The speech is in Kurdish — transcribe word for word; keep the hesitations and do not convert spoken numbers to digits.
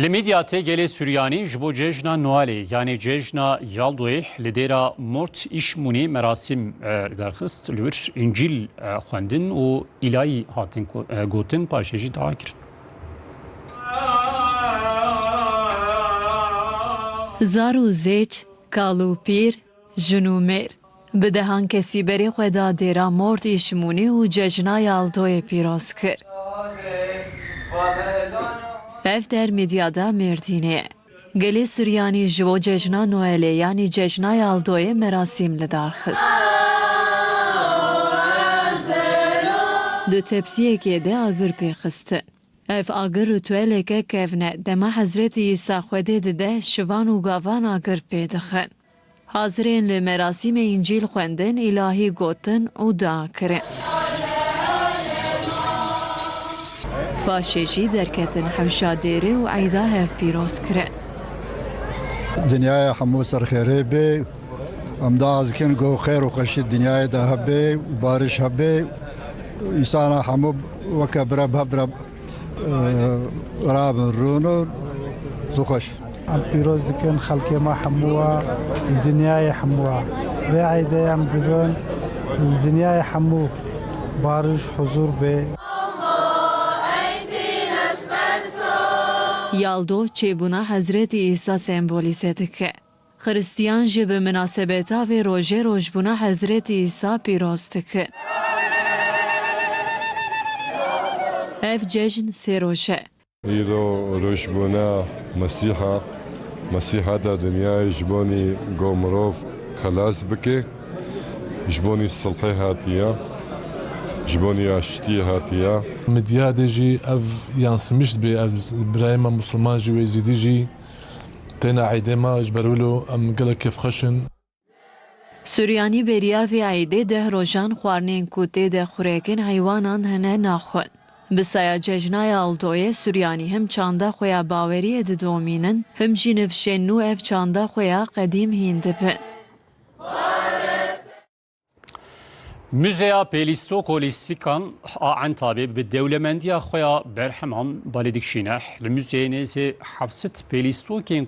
Li Midyatê gelê Suryanî ji bo cejna Noelê, yanê cejna Yaldoyê, li dêra Mort Îşmûnê merasîm, e, derxist. Li wir Încîl, e, xwendin û îlayî hatin ku-, e, gotin, paşê jî dua kirin. Zar û zêç, kal û pîr, jin û mêr, bi dehan kesî berê xwe da dêra Mort Îşmûnê û cejna Yaldoyê pîroz kir. Ev der Midyada Mêrdînê ye. Gelê Suryanî ji bo cejna Noelê, yanî cejna Yaldoyê merasîm li dar xist. Di tepsiyekê de agir pê xistin. Ev agir ritueleke kevn e. Dema Hezretî Îsa Xwedê dide, şivan û gavan agir pê dixin. Hazirên li merasîmê Încîl xwendin, îlahî gotin û dua kirin. Paşê jî derketin hewşa dêrê û eyda hev pîroz kirin. Dinyaya hemû ser xêrê bê. Em dua dikin ku xêr û xweşî dinyayê de hebe û bariş hebe. Însana hemû weke bira bi hev re, e, rabin, rûn û zû xweş. Em pîroz dikin xelkê me hemû a, li dinyayê hemû a. Vê eydê em dibin li dinyayê hemû bariş, huzûr bê. Yaldo çêbûna Hezretî Îsa sembolîze dike. Xiristiyan jî bi minasebeta vê rojê rojbûna Hezretî Îsa pîroz dikin. Ev cejn sê roj e. Îro rojbûna Mesîha, Mesîha da dinyayê ji bonî go mirov xelas bike, ji bonî silhê hatiye, ji bonî aştiyê hatiye. Midyadê jî ev yansımış dibe, ev birayê me musulman jî û êzîdî jî têne eydê me, ji ber wilo em gelek kêfxweş in. Suryanî beriya vê eydê deh rojan xwarinên ku tê de xurekin heywanan hene naxwin. Bi saya cejna Yaldoyê Suryanî him çanda xwe ya baweriyê didomînin, him jî nifşên nû ev çanda xwe ya qedîm hîn dibin. Muzeya Pêlîstok û Lîstikan a Entabê bi dewlemendiya xwe ya berheman balê dikişîne. Li muzeyê nêzê heft sed pêlîstokên